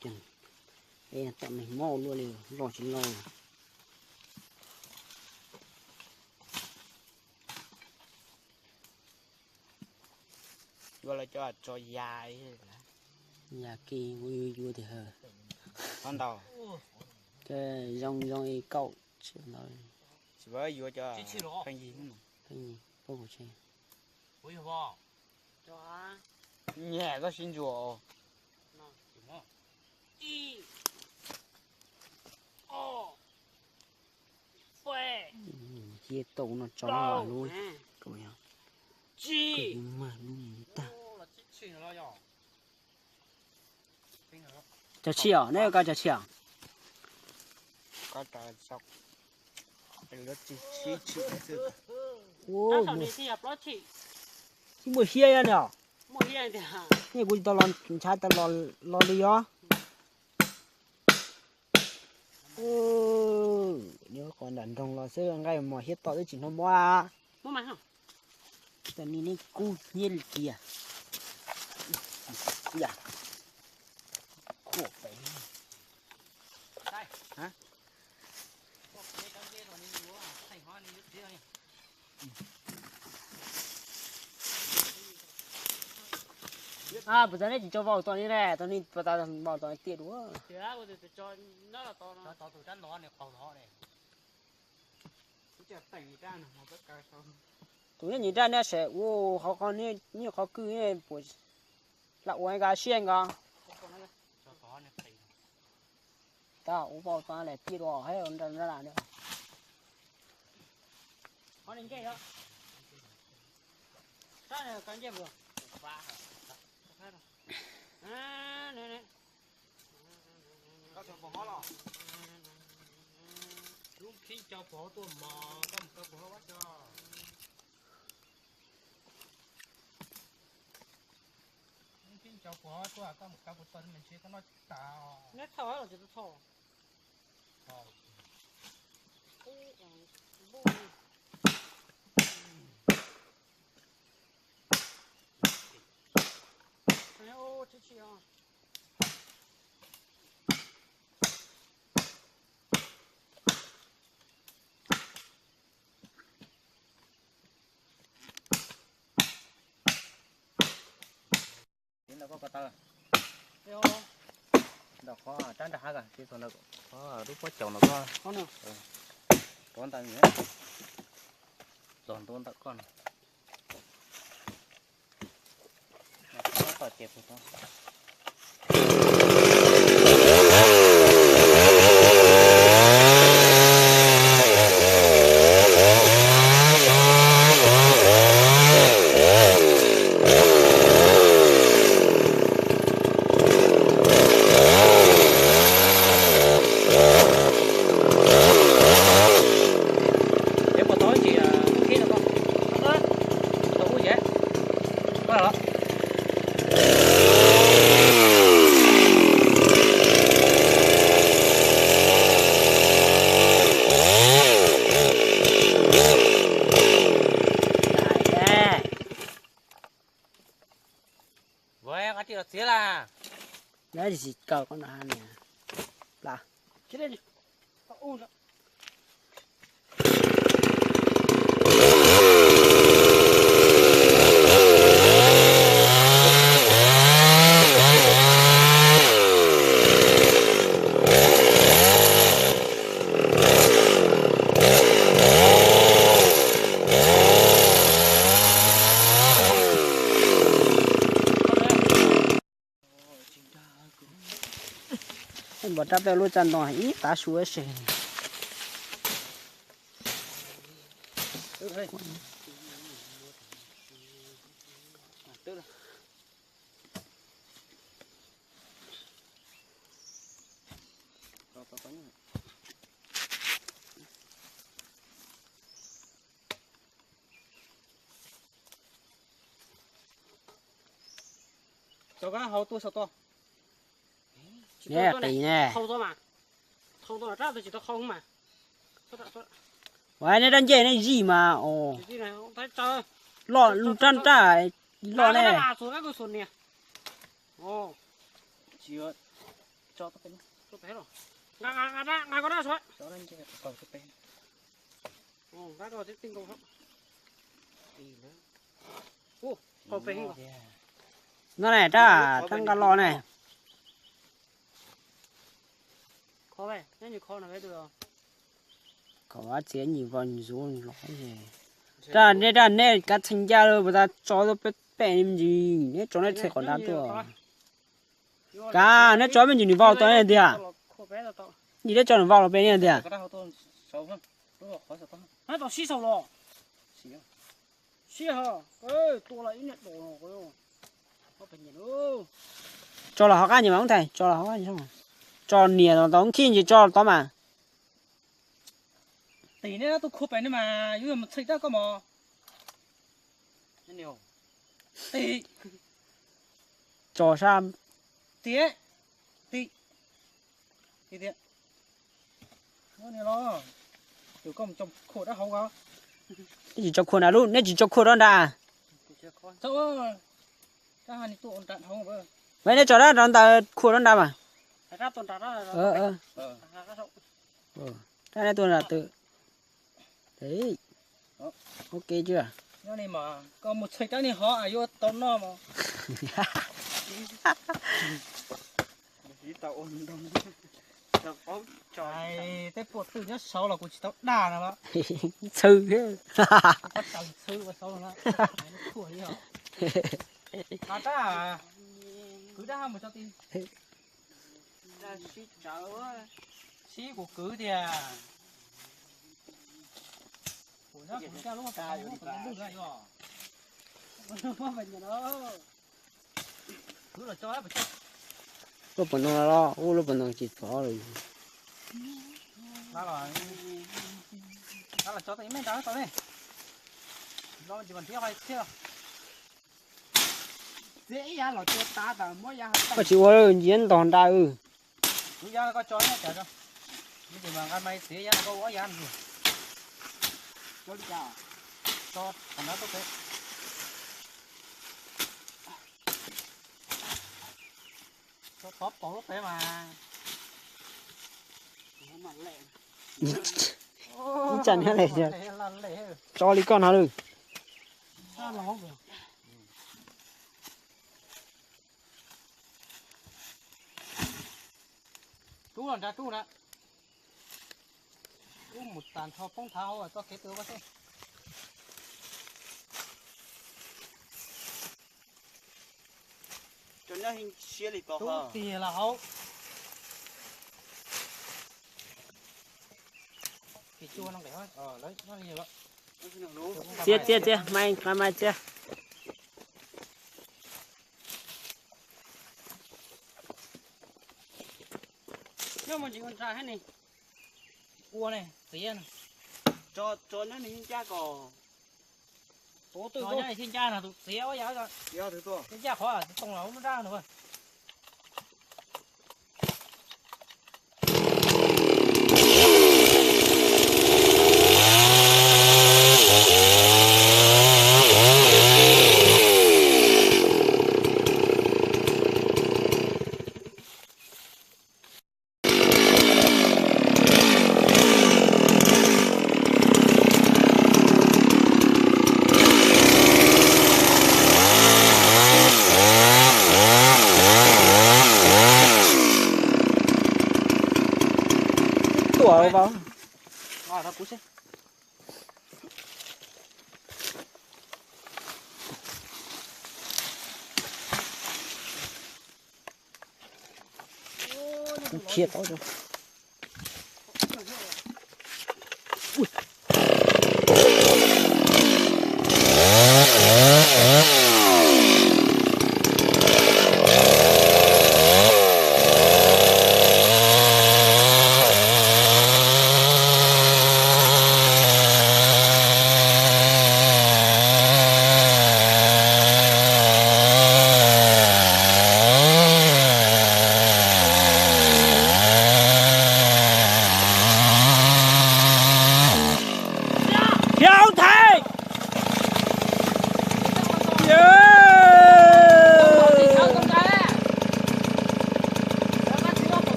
Tom neeg mob luaj li, loj tsis loj. Yuav los coj tso ya. Ya kiag kuv yuav yuav tiag. Qhov ntau. Zoo zoo es kaum tsis ntau. Tsis yuav cov pheej yig. Pheej yig, pheej yig. Nyiam koj sib ntsuas. Hiab tau no tso lub, mag lub mus tag. Cov tshia os, neb yuav kaw cov tshia os? Tsis muaj hiab nyob li os. Nej kuv tsis tau los ntshav tau los li os. Nyob qhov nram nroog los xwb, nqaij mos hiab tom twb tsis hnov mob. Tam nim nej kub hnyiab li kiag. Puas tau nej tsis tso vau tom ni ne, tau ni puas tau vau tom tiaj dua. Tus nyob nyim raj nej saib ua qhov qhov nyuag qhov kwj puas lam ua nka siab nka. Tau ua vau tau lawm tiaj dua hab nraj nraj. Lub khib cov puas hauv tuaj mos, koj mus kaw puas hauv ua tso. Lub khib cov puas hauv tuaj, koj mus kaw puas tau me ntsis koj noj tsis tas. Neb thauj los tsis tau thauj. Ntawm koj ko taw. Ntawm qhov rab nraj hav, tib txog ntawm qhov lub pob caus no koj. Rov ntawm, txog ntua ntawm koj no. Ua, qab tij los txiav las. Lawv tsis kaw koj no ha niam. Pla. Npog rab peb lub tsa nto ib tav su seg. Txog kab hau tuaj saum toj. Neb qis ne. Ua neb rab ncej neb zij mas os. Loj lub rab nraj loj ne. Tsis, No ne, rab, rab nqaj los ne. Kom txiav nyuj vau nyuj ntsuav los. Rab, nej rab neb kab txheej ncaj lawm, puas tas tso tuaj pem pem me ntsis, neb tso neb txhais qhov nrad tuaj. Kab neb tso me ntsis nws vau tau ne tiag. Nim neb tso nws vau los pem ne tiag. Tso los hauv qab nyuag mas ub ntag, tso los hauv qab nyuag. Tso niam los tau khib ntsis tso tod mas. Tim neb tuaj khua pem ne mas yuav mus txhais rab koj mos. Tim. Tso sab. Tim. Tim. Tim tias, tus koj mus tso khua rab hauv ko. Neb tsis tso khua nrad lub, neb tsis tso khua rau nrad. Tso, rab neb tso rab rau ntawd khua rau nrad mas. Rab neb tuaj nrad twg. Ok, koj mus txhais rab neb hov yuav tau noj mos. Tej puas twg nyob saud los kuv tsis tau dag no. Txhw. Txhw ua saud no. Rab, kwv rab mus tso ti. Sib kuv kwv tiag. Lub puas no los, ub lub puas no tsis txog lawm. Koj tsis ua nciab ntog nra. Tso li koj no lawm. Rub los nrad rub na. Rub mus tag nrho poob nthav hauv txoj kev tu koj xwb. Rub tiag los hauv. Txiav txiav txiav, mai mai txiav. Ua ne, txiav. Tso nyob nws ncaj kom. Tso nyob nws ncaj no tus txiav ua yog. Ncaj qhov too los ub nrab no. Tuaj vau. Khiav tau.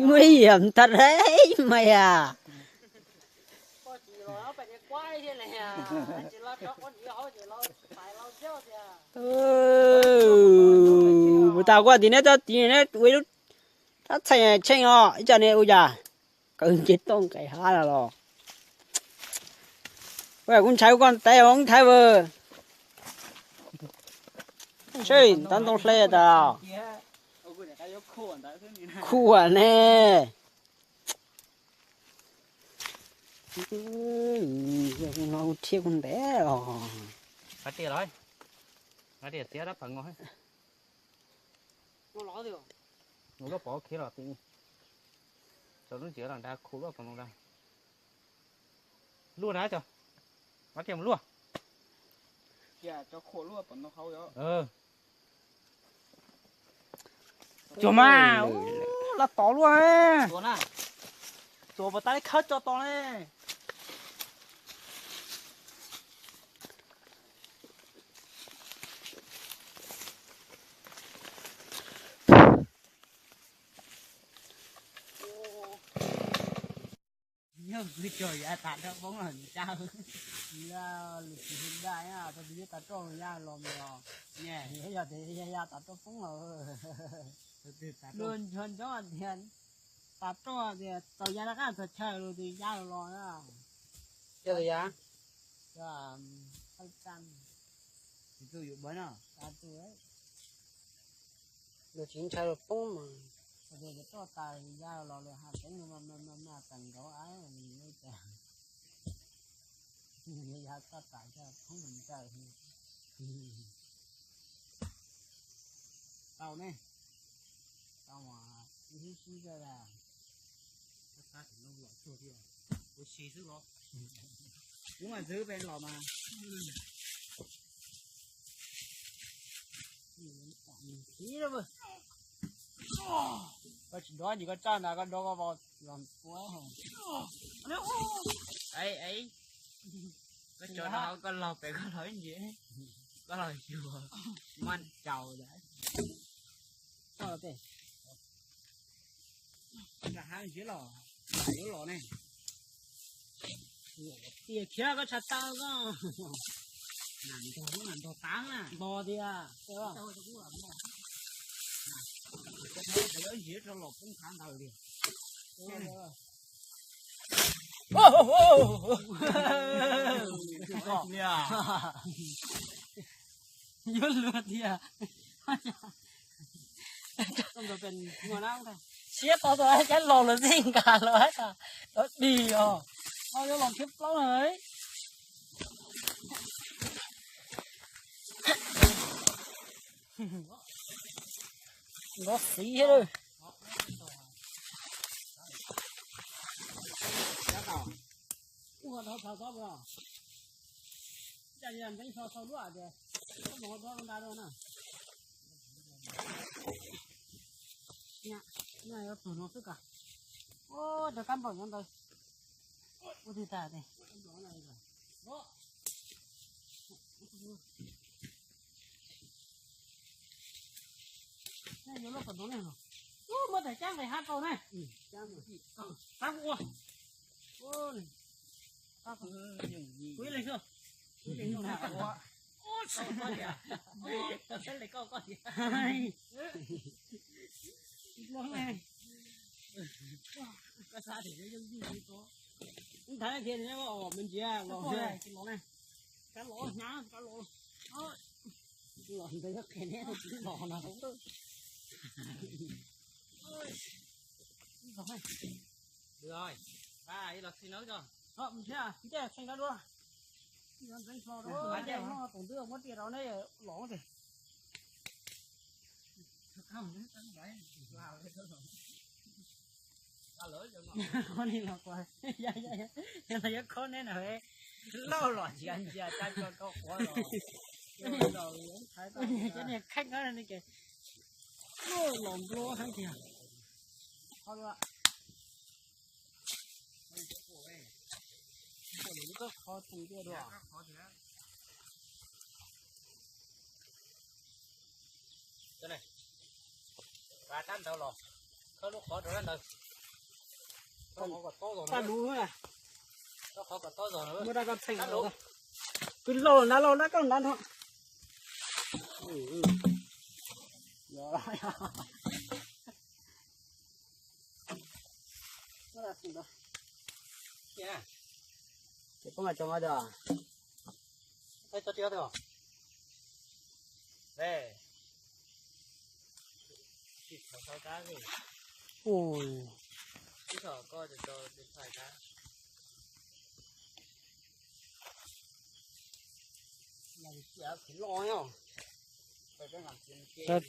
Muaj ib yam tag mas yam. Mus tas kuv tim neb txoj tid neb ua ib lub rab txheej tsheej os, ib co ne ua cas kaw nce toj nqes hav los. Kuv ntshai koj tes hoob thaiv vawg. Seb tab ntoo hle tas. Khuam ne. Thiab kuv ntev os. Mus koj pov khiv los tim, tso lub ntsia los nrad khu luaj pov no nrad. Luaj nrad tso, mus luaj. Cuag mas, los tod luaj. Txuas puas tas li khawb tso tos ne. Yog kuv tso yav tas roj poob los ncaj, yog lus tsis hu daj, tau tus yog tas roj ya los mus los, yog tias ya tas roj poob los, luag nco ntsoov tias tas roj tias txaus ya rov qab txog chaw los tias ya los los na. Yog tias ya, tsis txuj yus bawv no, tas tu, luag tsis ntshai luag poob mas. Roj tas ya los lawm ha teeb no mas mas mas tag nkaus, cas ya txoj tas poob ntawd. Tau ne, tau mas ib sib zaj. Ua si xwb los, kuv mas ntxwv pem los mas. Koj tsis nrov, koj tsaj ntag, koj nrov koj vau los tua. Koj tso no koj laug pem koj laug ib ntsis, koj laug yuag maj tsaus. Nram hav ntsia los, yuav los ne. Tias khiav koj tshav taw koj. Nam ntog lub nam ntog tav na. Ntog tias. Ntsia rau los poob khav ntawd tias. Yuav luag tiag. Siab tau tau cab los lawm txij nkag los hais tias dig os. Ho yuav los thiab plaub na. Nrov xiv thiab. Ua dhau thaum tod, ua cas yog ntxeev so sau duab tias koj mus ua duab nta dua na. Nyaj yuav pug no xwb koj. Ua rau kab npaum nyob ntawd. Ua twg tas tes. Yuav lub pom ntoo ne, muab tawm cab nqis hav tau ne. Tab ua. Kuv ib leeg xwb. Ua. Ua, tau koj tias. Tau xwb li koj koj tias. Koj xav tias yooj yim li ko. Nthav kiag ne, me ntsia los ne. Kav los na, kav los. Los ntawd qhia neb los na. Ib los xi nawb. Ntsia, ntsia, tseem kav dua. Ntsia, ntsia, tus twg muab tiag rau neb los tiag. Qhov no los kuv, yog, yog, yog yuav khob neb na, lauj los ntsia ntsia tsa tso rau qhuav los. Cov niag kheej no ces los nplua heev tiag. Qhov dua. Qhov tus tiag dua. Tab ntawd los. Koj lub qhov rau ntawd. Koj lub, muab rau koj txheej. Kwv laus nrad, laus nrad, koj nrad no. Ces poob mas cov mas das. Ui. Txiav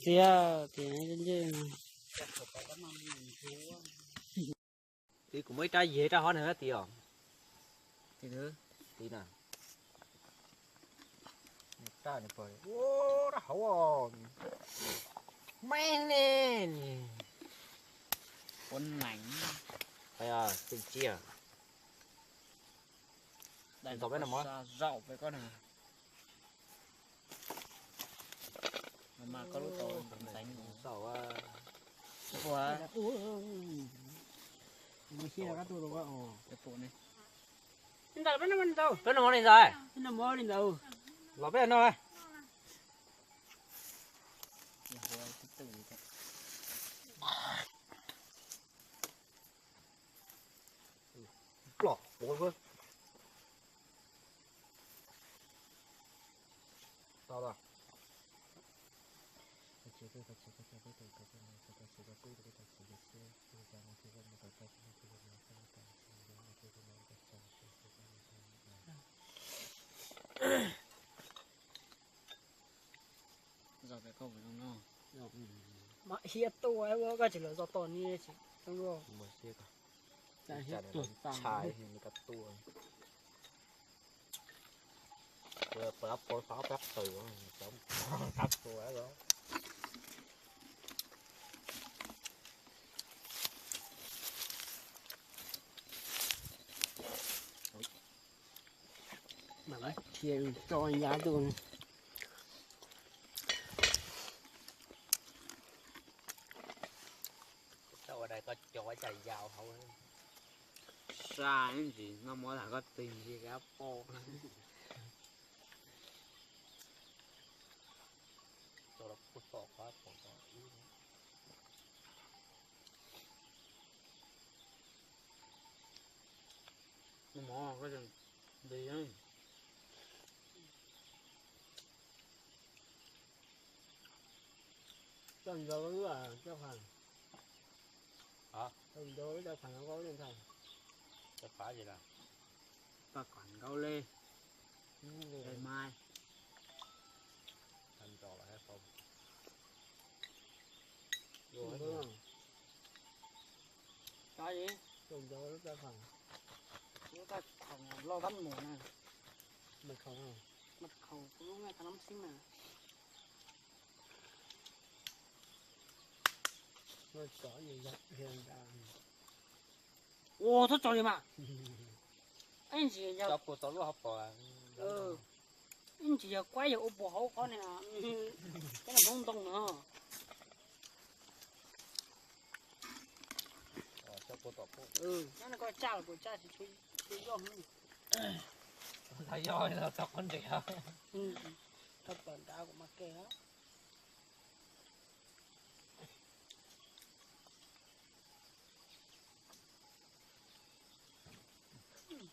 txiav, txiav ncej ncej. Txiv, kuv muaj ib rab yias rab hov na txiv os. Txiv na. Rab hauv me ne. Ua neeg. Txiv ntxov peb no mov. Zaum peb koj na. Mas koj lub tau ntxeev ntxaum. Peb no mov li ntawd. Los peb no. Plom quav xwb. Tau lawm. Mas hiab tuaj ua koj tsis los zov tos ni tsis zoo luaj. Tshai tua. Pab pab pab qws, qab tua. Mas tso yav tus. Ua dais koj cov cas yau hauv. Sa ntsis no mov tham koj tig ntsis kab poj. Tso rau kuj tom qab tom tom ib. Noj mov koj nti. Coj ntau lub caj qhas. Coj ntau lub caj qhas no koj ntag. Caj qhas li las. Caj qhas nkaub li. Li mai. Cov li. Coj ntau lub caj qhas. Lub caj qhas loj tab mus na. Maj khaus, maj khaus lub nab xib na. Ua txhob tso li mas. Ib ntsis yog, ib ntsis yog kuab yog ua puas hauv qhov ni, cov hmoob ntoo no. Nyob no koj tsaj los puas tsaj tsis tshua yoj. Yog tau qhov nres, tau pawg nrad kuv mas ke.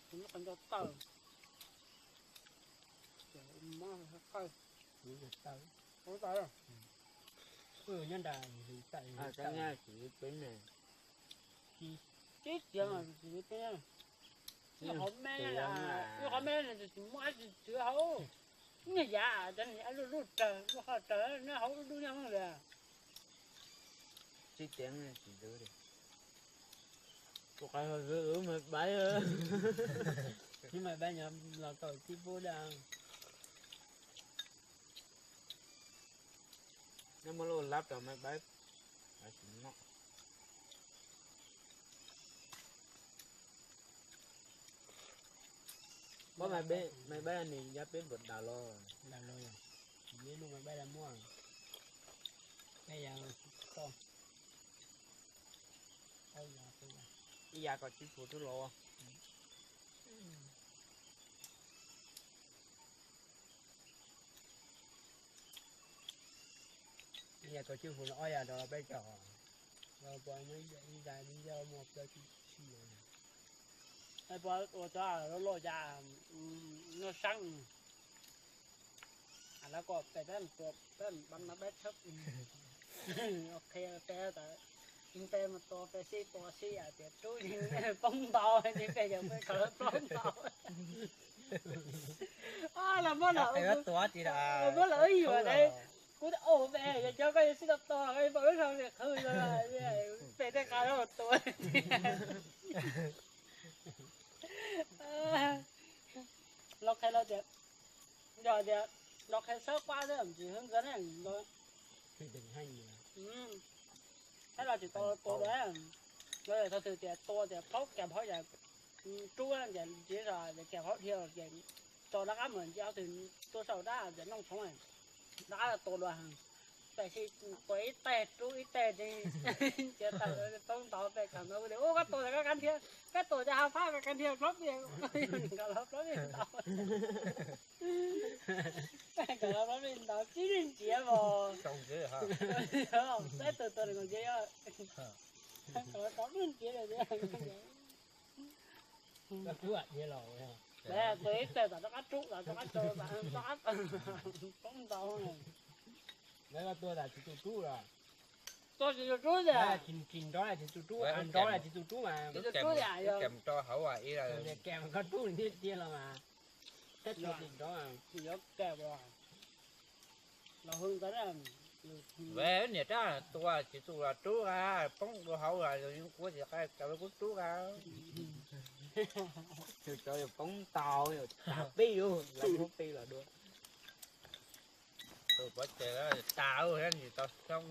Tus nyob qhov ncauj tawm, tus mob qawj, ub tawm, nyob nram hlis tawm, tib tiav mas tsis peb, qhov me, qhov me tsis muaj dab tsi tswv hauv, nyiaj yav cov niag lub lub rawg lub hoj rawg nyob hauv lub nyob li. Tsis tiav tsis ntxwv li. Tus qais hauv xwb, Maiv Paib, Maiv Paib nyob los tau tib pub dab. Neb muab lub lab rau Maiv Paib. Muab Maiv Paib, Maiv Paib ni yab peb npaum daws los. Daws los yog, ib lub Maiv Paib muaj, peb yog toj. Ib yam kom tsib puas rub los. Ib yam kom tsib puas no ob yam rau peb cov. Peb ua cov loj loj cas noj sab. Lawv kom peb tua peb bam no peb tshawb. Ok, peb mus tua peb sib tua sib tias rub poob ntau, peb cov peb kom lawv poob ntau. Los muab lawv, muab lawv yuam, kuv ua peb yog cov koj yuav sib tau tua, koj yuav pom lub zog li qhwv, peb tej qab tua. Los qhia lawv tias, yog tias los qhia sawb qab xwb ntsis hwv ntxawg ne. Thiab los tsis tau tua dua, los thaum twg tias tua tias phaub kas phaub yam rub ces ntsis zog ces kas phaub dhia ces tso rov qab mus ntsia ob tug tuaj saum dab tias nooj tshoob rov qab tua dua. Tam sis tua ib teg rub ib teg, ces tau poob ntau peb kam no tias ua koj tua koj kab dhia, koj tua ces ha phab koj kab dhia plaub pij, nkawd los plaub pij ntau. Nkawd los plaub pij ntau tib neeg ntsiav os. Peb tug tua nkaus ntsiav, nkawd los plaub pij ntsiav. Tua ib teg tom rov qab rub, tom rov qab tso, tom rov qab poob ntau. Lawv tua tas tsis tu rub los? Tua tsis tu rub tiag. Tsis nrov tsis tu rub, nrov tsis tu rub mas. Tsis tu rub tiag, yog kam rau hauv ib, kam koj rub tiag tiag los mas. Tab sis tsis nrov. Yuav kam los hwv ntawd. Niam rab tua tsis tu los rub, poob rau hauv los yeej kuv tsis qab, kam kuv rub. Tus cov poob ntau, tas peb, lawv poob peb los dua. Tus pov tseg tas thiab ntsis tau xyoob.